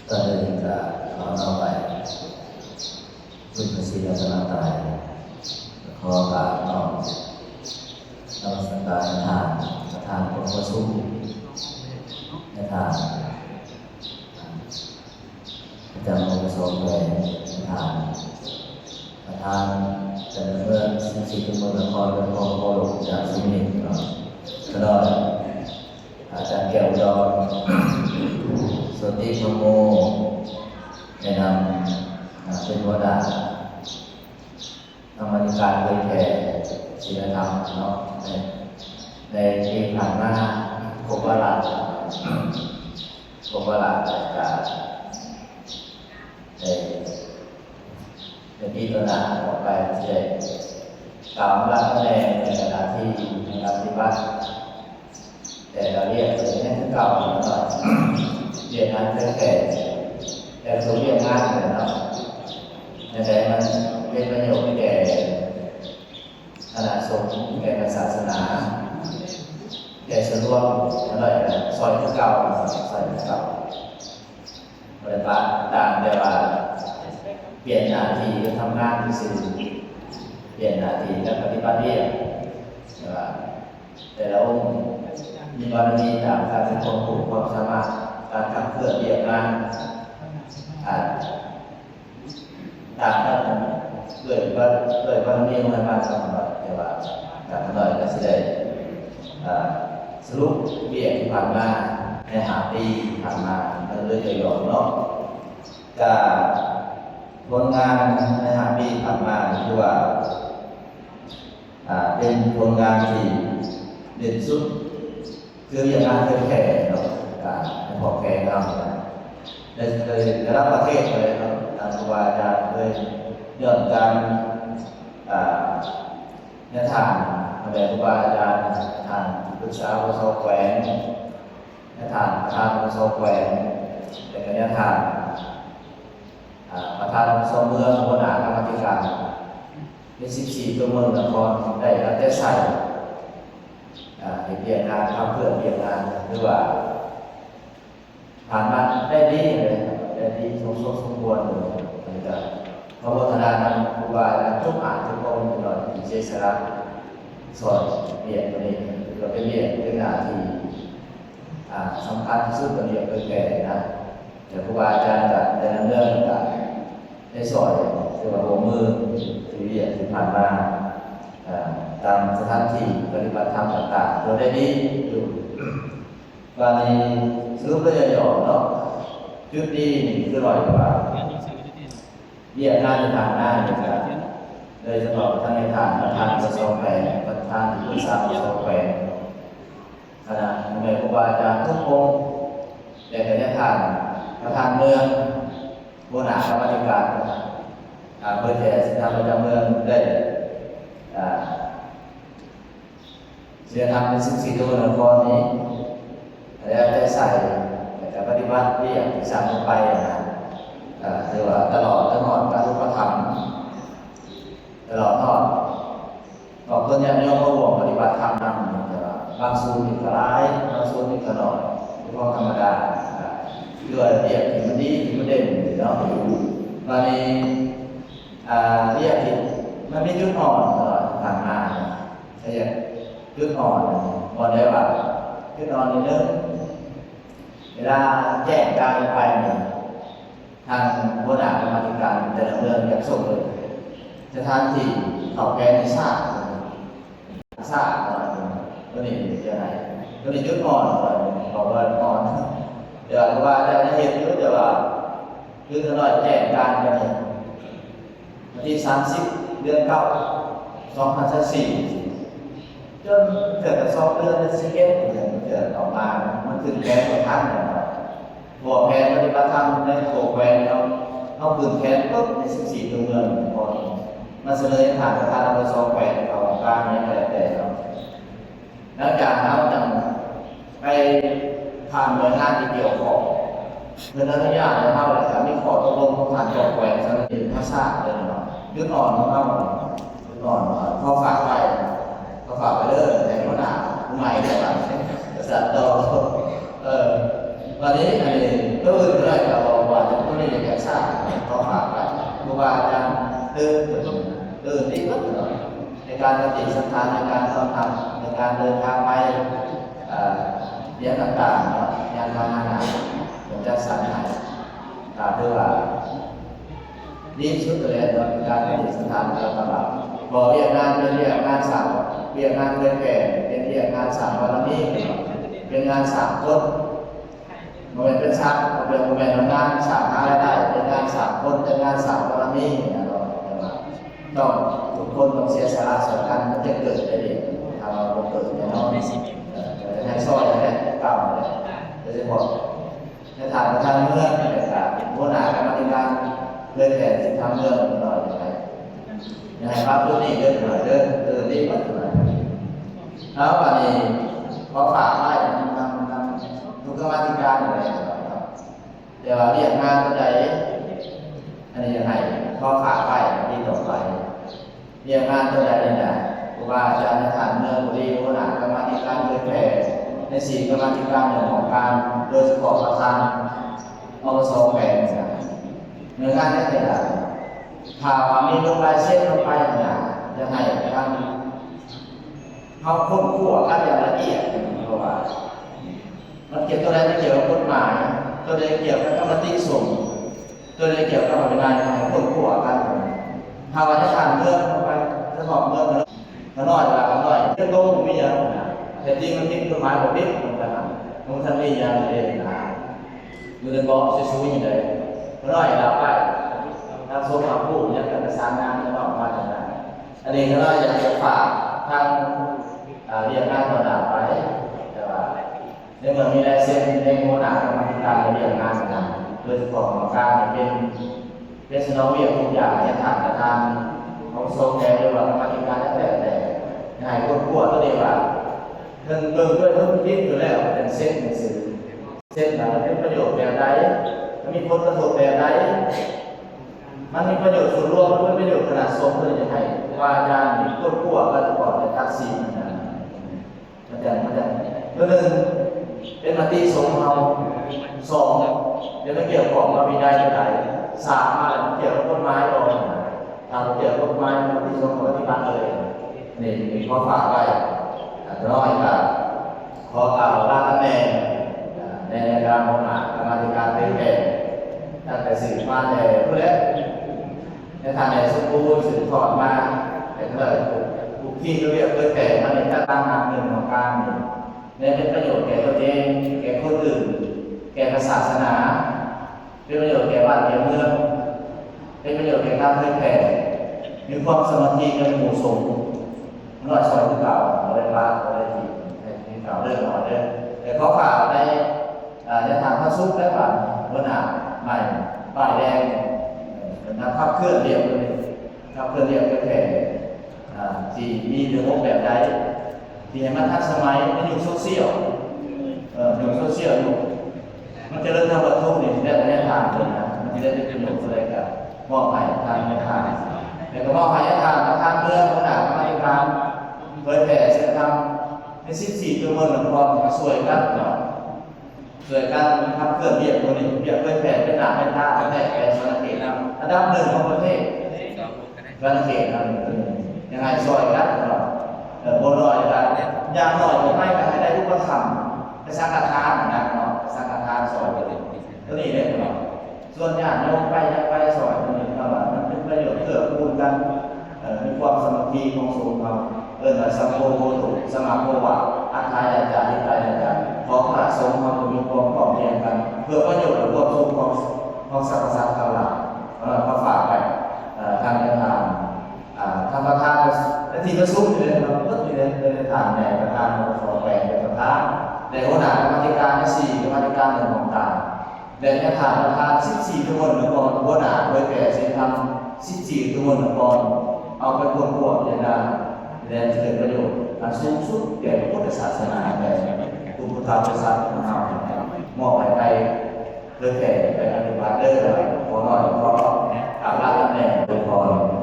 ກ່ອນອື່ນກໍຂໍນ້ອມໄຫວ້ຄຸນພະສີລັດຕະນະໄຕ ຂໍກາບນ້ອມນະມັດສະການທ່ານປະທານກອງປະຊຸມ, ແລະ ທ່ານ ປະຈຳອົງກະຊອງແຂວງ, ປະທານ, ປະທານການເມືອງສິບສີ່ຕົວເມືອງນະຄອນ ແລະ ຄອບຄົວລົງຈາກສຸນິດເນາະ, ຂະນ້ອຍອາຈານແກ້ວອຸດອນ ໂສຕິທຳໂມ ແນະນຳ ອາ ເປັນຫົວໜ້າ ກຳມາທິການເຜີຍແຜ່ສີລະທຳເນາະ ໃນ ໃນປີຜ່ານມາຄົບວາລະ ຄົບວາລະ ແລະ ກະ ໃນ ໃນປີຕໍ່ໜ້າຕໍ່ໄປ ຊິໄດ້ກ່າວລຳດັບຕຳແໜ່ງ ແລະ ກະໜ້າທີ່ໃນການປະຕິບັດ ແຕ່ລະວຽກກໍຍັງຄືເກົ່າເນາະ ວຽກງານເຜີຍແຜ່ ແຕ່ລະວຽກງານເນາະ ແນວໃດມັນເປັນປະໂຫຍດແກ່ຄະນະສົງ ແກ່ພະສາສະໜາ ແກ່ສ່ວນລວມ ແລ້ວກໍຊ່ອຍຄືເກົ່າ ຊ່ອຍຄືເກົ່າ ບໍ່ໄດ້ປະ ຕ່າງແຕ່ວ່າປ່ຽນໜ້າທີ່ການທຳງານຊື່ໆ ປ່ຽນໜ້າທີ່ການປະຕິບັດວຽກ ແຕ່ວ່າ ແຕ່ລະອົງມີບາລະມີຕາມການມີຄວາມຮູ້ຄວາມສາມາດ ການຂັບເຄື່ອນວຽກງານ ອາ ຕາມກັນດ້ວຍບາ ດ້ວຍບາລະມີຂອງທ່ານມາສຳລັບ ແຕ່ວ່າການຂະນ້ອຍກໍຊິໄດ້ ອາ ສະຫຼຸບວຽກທີ່ຜ່ານມາໃນຫ້າປີທີ່ຜ່ານມາ ໂດຍຫຍໍ້ໆເນາະ ກະຜົນງານໃນຫ້າປີຜ່ານມານີ້ຖືວ່າ ອາ ເປັນຜົນງານທີ່ເດັ່ນສຸດ ຄືວຽກງານເຜີຍແຜ່ເນາະ ອາ ໃນຂອບແຂວງເຮົາ ໃນ ໃນລະດັບປະເທດເລີຍເນາະ ທ່ານຄູບາອາຈານເລີຍ ຍ້ອນການ ອາ ຍາທ່ານ ພໍ່ແມ່ຄູບາອາຈານ ທ່ານທີ່ປຶກສາ ປກສ ແຂວງ ຍາທ່ານ ປະທານ ປກສ ແຂວງ ແລະ ກໍຍາທ່ານ ອາ ປະທານ ປກສ ເມືອງ ຫົວໜ້າກຳມາທິການ ເປັນສິບສີ່ຕົວເມືອງນະຄອນ ໄດ້ເອົາໃຈໃສ່ ອາ ເຮັດວຽກງານ ຂັບເຄື່ອນວຽກງານ ຖືວ່າຜ່ານມາໄດ້ດີເລີຍ ໄດ້ດີສົມສົມຄວນເລີຍ ອັນນີ້ກໍຂໍໂມທະນານຳຄູບາອາຈານທຸກທ່ານທຸກອົງເນາະ ທີ່ເສຍສະຫຼະຊ່ອຍວຽກຕົວນີ້ ກໍເປັນວຽກ ເປັນໜ້າທີ່ ອາ ສຳຄັນທີ່ສຸດ ກໍວຽກເຜີຍແຜ່ນະ ແຕ່ຄູບາອາຈານກໍແຕ່ລະເລື່ອງກໍ ໄດ້ຊ່ອຍ ຖືວ່າຮ່ວມມືໃນວຽກທີ່ຜ່ານມາ ເອີ ຕາມສະຖານທີ່ປະຕິບັດທຳຕ່າງໆ ກໍໄດ້ດີຢູ່. ບາດນີ້ສະຫຼຸບໂດຍຫຍໍ້ໆເນາະ ຈຸດດີນີ້ຄືຮ້ອຍກວ່າ ວຽກງານທີ່ຜ່ານມານີ້ກໍ ໂດຍສະເພາະທາງໃນທ່ານປະທານກະຊວງແຂວງ ປະທານທີ່ປຶກສາກະຊວງແຂວງ ຄະນະແມ່ຄູບາອາຈານທຸກອົງ ແລະ ກໍຍັງທ່ານປະທານເມືອງ ຫົວໜ້າກຳມາທິການ ອາ ເຜີຍແຜ່ສິນທຳປະຈຳເມືອງໄດ້ ອາ ສິນທຳໃນສິບສີ່ຕົວເມືອງນະຄອນນີ້ ໄດ້ເອົາໃຈໃສ່ ແລະ ກໍປະຕິບັດວຽກທີ່ສັ່ງລົງໄປນະ ອາ ຖືວ່າຕະຫຼອດ ຕະຫຼອດການອຸປະຖຳ ຕະຫຼອດຮອດ ອອກຕົນຍາດໂຍມມາຮ່ວມປະຕິບັດທຳນຳ ແຕ່ວ່າບາງສູນນີ້ກໍຫຼາຍ ບາງສູນນີ້ກໍໜ້ອຍ ເປັນຂອງທຳມະດາ ກໍຄືວ່າວຽກທີ່ມັນດີ ທີ່ມັນເດັ່ນເນາະ. ບາດນີ້ ອາ ວຽກທີ່ມັນມີຈຸດອ່ອນຕະຫຼອດທີ່ຜ່ານມານີ້ ກໍຢາກຈຸດອ່ອນ ບ່ອນໃດວ່າຈຸດອ່ອນນີ້ ໜຶ່ງ ເວລາແຈ້ງການໄປນີ້ ທາງຫົວໜ້າກຳມາທິການແຕ່ລະເມືອງຢາກສົ່ງເລີຍ ສະຖານທີ່ເຂົ້າແຂວງນີ້ຊ້າ ຊ້າໜ້ອຍໜຶ່ງ ຕົວນີ້ຈະໃຫ້ ຕົວນີ້ຈຸດອ່ອນໜ້ອຍໜຶ່ງ ເພາະວ່າອ່ອນ ແຕ່ວ່າ ຄືວ່າຈະເຮັດຢູ່ ແຕ່ວ່າຄືຂະນ້ອຍແຈ້ງການໄປນີ້ ວັນທີສາມສິບ ເດືອນເກົ້າ ສອງພັນຊາວສີ່ ຈົນເທື່ອກໍສອງເດືອນ ເດືອນສິບເອັດ ເທື່ອອອກມາ ມັນຂຶ້ນແຜນບໍ່ທັນແລ້ວເນາະ ເພາະວ່າແຜນປະຕິບັດທຳໃນຕົວແຂວງເຮົາ ເຮົາຂຶ້ນແຜນປຶບໃນສິບສີ່ຕົວເມືອງ ມັນສະເໜີຜ່ານປະທານ ປກສ ແຂວງ ເຂົ້າອົງການຫຍັງກໍແລ້ວແຕ່ເນາະ ຫຼັງຈາກເຮົາຈັ່ງໄປຜ່ານໜ່ວຍງານທີ່ກ່ຽວຂ້ອງ ເພິ່ນອະນຸຍາດໃຫ້ເຮົາ ແລ້ວກໍມີຂໍ້ຕົກລົງຂອງທ່ານເຈົ້າແຂວງສະໜັບສະໜູນພາສາເລີຍເນາະ ຈຸດອ່ອນຂອງເຮົາ ຈຸດອ່ອນ ເຂົາຝາກໄວ້ ເຂົາຝາກໄວ້ເດີ ໃຫ້ຫົວໜ້າຜູ້ໃໝ່ເຂົາວ່າ ກະສັດຕໍ່ ເອີ ບາດນີ້ ອັນນີ້ ໂຕອື່ນກໍໄດ້ ກໍບອກ ຕື່ນ ຕື່ນອີກເບິດເນາະ ໃນການປະຕິສັນຖານ ໃນການຕ້ອນຮັບ ໃນການເດີນທາງໄປ ເອີ ຫຍັງຕ່າງໆເນາະ ຍານພາຫະນະ ເພິ່ນຈັດສັນໃຫ້ ກໍຖືວ່າດີທີ່ສຸດແລ້ວເນາະ ໃນການປະຕິສັນຖານຕະຫຼອດຕະຫຼອດ ເພາະວຽກງານເປັນວຽກງານສ້າງ ວຽກງານເຜີຍແຜ່ເປັນວຽກງານສ້າງບາລະມີ ເປັນງານສ້າງຄົນ. ບໍ່ແມ່ນເປັນສ້າງ ບໍ່ແມ່ນ ບໍ່ແມ່ນງານສ້າງຫາລາຍໄດ້ ເປັນງານສ້າງຄົນ ເປັນງານສ້າງບາລະມີນະເນາະ ແຕ່ວ່າຕ້ອງ ທຸກຄົນຕ້ອງເສຍສະຫຼະຊ່ອຍກັນ ມັນຈະເກີດໄດ້ເດ້ ຖ້າວ່າບໍ່ເກີດແນ່ນອນ ເອີ ກໍຢາກໃຫ້ຊ່ອຍນັ້ນແຫຼະ ເກົ່ານັ້ນແຫຼະ ໂດຍສະເພາະໃນຖານປະທານເມືອງ ແລ້ວກໍຫົວໜ້າກຳມາທິການເຜີຍແຜ່ສິນທຳເມືອງເນາະ ຢາກໃຫ້ ຢາກໃຫ້ປັບຈຸດນີ້ເດີ ເດີ ເດີ ເດີ ດີເບິດ ເອົາ ບາດນີ້ຂໍຝາກໄວ້ນຳ ນຳ ນຳທຸກກຳມາທິການນັ້ນແຫຼະ ແຕ່ວ່າວຽກງານຕົວໃດ ອັນນີ້ຢາກໃຫ້ຂໍຝາກໄວ້ປີຕໍ່ໄປ ວຽກງານຕົວໃດນີ້ນະ ຄູບາອາຈານໃນຖານເມືອງກໍດີ ຫົວໜ້າກຳມາທິການເຜີຍແຜ່ໃນສີ່ກຳມາທິການໃນຫ້ອງການ ໂດຍສະເພາະປະທານ ອບສ ແຂວງນະ ວຽກງານໃນແຕ່ລະ ຖ້າວ່າມີລົງລາຍເຊັນລົງໄປນະ ຢາກໃຫ້ທາງ ເຮົາຄົ້ນຄວ້າກັນຢ່າງລະອຽດ ເພາະວ່າມັນກ່ຽວ ຕົວໃດມັນກ່ຽວກັບກົດໝາຍ ຕົວໃດກ່ຽວກັບຄຳມະຕິຊົງ ຕົວໃດກ່ຽວກັບວິໄນ ໃຫ້ຄົ້ນຄວ້າກັນ ຖ້າວ່າຈະສ້າງເມືອງໄປ ສະເພາະເມືອງ ຂ້ານ້ອຍວ່າຂ້ານ້ອຍ ເປັນໂຕບໍ່ມີຫຍັງນະ ແທ້ຈິງມັນຜິດກົດໝາຍບໍ່ຜິດ ມັນກໍນັ້ນ ມັນບໍ່ທັນມີຫຍັງເດ້ນະ ຢູ່ໃນເບາະຊິສູງຢູ່ໃດ ຂ້ານ້ອຍລາວໄປ ທາງສົງຫາຜູ້ຫຍັງກໍປະສານງານກັນອອກມາຈັ່ງນັ້ນ ອັນນີ້ຂ້ານ້ອຍຢາກຈະຝາກທາງ ອ່າ ວຽກງານຕໍ່ໜ້າໄປ ແຕ່ວ່າໃນເມື່ອມີລາຍເຊັນໃນຫົວໜ້າກຳມາທິການໃນວຽກງານນັ້ນ ໂດຍສະເພາະກຳມະການນີ້ເປັນ ເປັນສະໜອງວຽກທຸກຢ່າງໃຫ້ທ່ານປະທານ ອບສ ແຂວງ ຫຼືວ່າກຳມາທິການແລ້ວແຕ່ ໃຫ້ຄົ້ນຄວ້າຕົວນີ້ວ່າ ເພິ່ນເບິ່ງດ້ວຍເບິ່ງຜິດຢູ່ແລ້ວ ເປັນເຊັນໜັງສື ເຊັນວ່າມັນເປັນປະໂຫຍດແບບໃດ ມັນມີຜົນກະທົບແບບໃດ ມັນມີປະໂຫຍດສ່ວນລວມ ມັນມີປະໂຫຍດຄະນະສົງ ເພິ່ນຢາກໃຫ້ຄູບາອາຈານນີ້ຄົ້ນຄວ້າກັນກ່ອນ ແຕ່ຕັດສິນນະ ມັນຈັ່ງ ມັນຈັ່ງ ຄືໜຶ່ງ ເປັນມະຕິສົງເຮົາ ສອງ ເປັນມາກ່ຽວຂ້ອງກັບວິໄນຕົວໃດ ສາມ ມາແລ້ວມັນກ່ຽວກັບກົດໝາຍບໍ່ ຖ້າບໍ່ກ່ຽວກັບກົດໝາຍ ມະຕິສົງກໍປະຕິບັດເລີຍ ນີ້ ນີ້ຂໍຝາກໄວ້ ອາ ນ້ອຍກໍ ຂໍກ່າວລາຕຳແໜ່ງ ໃນ ໃນນາມຫົວໜ້າກຳມາທິການເຜີຍແຜ່ ຕັ້ງແຕ່ສືບມາແຕ່ພຸ້ນແຫຼະ ໃນທ່ານໄດ້ສົມບູນສືບທອດມາ ແຕ່ກໍໄດ້ຜູ້ທີ່ລະບຽບເຜີຍແຜ່ມາໃນຕາຕາງຫາກເງິນຂອງການນີ້ ແລະ ເປັນປະໂຫຍດແກ່ຕົນເອງ ແກ່ຄົນອື່ນ ແກ່ພະສາສະໜາ ເປັນປະໂຫຍດແກ່ບ້ານແກ່ເມືອງ ເປັນປະໂຫຍດແກ່ການເຜີຍແຜ່ ມີຄວາມສາມັກຄີກັບໝູ່ສົງ ນ້ອຍຊ່ອຍຄືເກົ່າ ບໍ່ໄດ້ປະ ບໍ່ໄດ້ຖິ້ມ ໃຫ້ຄືເກົ່າເດີ ນ້ອຍເດີ ແຕ່ຂໍຝາກໃນ ເອີ ໃນທາງພະສົງແລະບ້ານ ຫົວໜ້າໃໝ່ ປ້າຍແດງ ເອີ ນຳຂັບເຄື່ອນວຽກ ຂັບເຄື່ອນວຽກເຜີຍແຜ່ ອ່າ ທີ່ມີລະບົບແບບໃດ ທີ່ໃຫ້ມັນທັນສະໄໝໃນຍຸກໂຊຊຽວ ເອີ ຍຸກໂຊຊຽວ ຍຸກ ມັນຈະເລີນທາງວັດຖຸນີ້ ແລ້ວແຕ່ແນວທາງເພິ່ນນະ ມັນຈະໄດ້ເປັນປະໂຫຍດເທົ່າໃດກໍມອບໃຫ້ທາງແນວທາງ ແລ້ວກໍມອບໃຫ້ທາງປະທານເມືອງ ຫົວໜ້າກຳມາທິການເຜີຍແຜ່ສັດທຳໃນສິບສີ່ຕົວເມືອງນະຄອນ ກໍຊ່ວຍກັນເນາະ ຊ່ວຍກັນຂັບເຄື່ອນວຽກຕົວນີ້ ວຽກເຜີຍແຜ່ເປັນໜ້າເປັນຕາ ແຕ່ແຂວງສະຫວັນນະເຂດເຮົາ ອັນດັບໜຶ່ງຂອງປະເທດ ສະຫວັນນະເຂດເຮົານີ້ ຍັງໃຫ້ຊ່ອຍກັນເນາະ ເອີ ບໍ່ນ້ອຍກໍຢ່າງໜ້ອຍກໍໄປກໍໃຫ້ໄດ້ອຸປະຖຳ ໄປສັງຄະທານນະເນາະ ໄປສັງຄະທານຊ່ອຍຕົວນີ້ ຕົວນີ້ເດ້ເນາະ ສ່ວນຍາດໂຍມໄປຫຍັງໄປຊ່ອຍຕົວນີ້ ເພາະວ່າມັນເປັນປະໂຫຍດເກື້ອກູນກັນ ເອີ ມີຄວາມສາມັກຄີຂອງສົງເຮົາ ເອີ້ນວ່າ ສັງໂຄໂຫຕຸ ສະມະໂຄວະ ອັດຖາຍາຈາ ຫິຕາຍາຈາ ຂອງພະສົງເຮົາກໍມີຄວາມພ້ອມພຽງກັນ ເພື່ອປະໂຫຍດ ແລະ ຄວາມສຸກຂອງ ຂອງສັບພະສັດທັງຫຼາຍ ເອີ ກໍຝາກໄວ້ ເອີ ທ່ານປະທານ ອ່າ ທ່ານປະທານ ແລະ ທີ່ປະຊຸມຢູ່ໃນ ເບິດຢູ່ໃນ ໃນທ່ານໃຫຍ່ປະທານ ອບສ ແຂວງເປັນປະທານ ແລະ ຫົວໜ້າກຳມາທິການ ສີ່ກຳມາທິການໃນຫ້ອງການ ແລະ ໃນຖານປະທານສິບສີ່ຕຳບົນນະຄອນ ຫົວໜ້າເຜີຍແຜ່ສິນທຳສິບສີ່ຕຳບົນນະຄອນ ເອົາໄປຄົ້ນຄວ້າພິຈາລະນາ ແລະ ຈະເກີດປະໂຫຍດອັນສູງສຸດແກ່ພະພຸດທະສາສະໜາ ແລະ ກຸ່ມພຸດທະບໍລິສັດຂອງເຮົາ ມອບໃຫ້ໄປເຜີຍແຜ່ໄປປະຕິບັດເດີ ຂໍນ້ອຍຂໍອາລາດຕຳແໜ່ງໂດຍພອນ.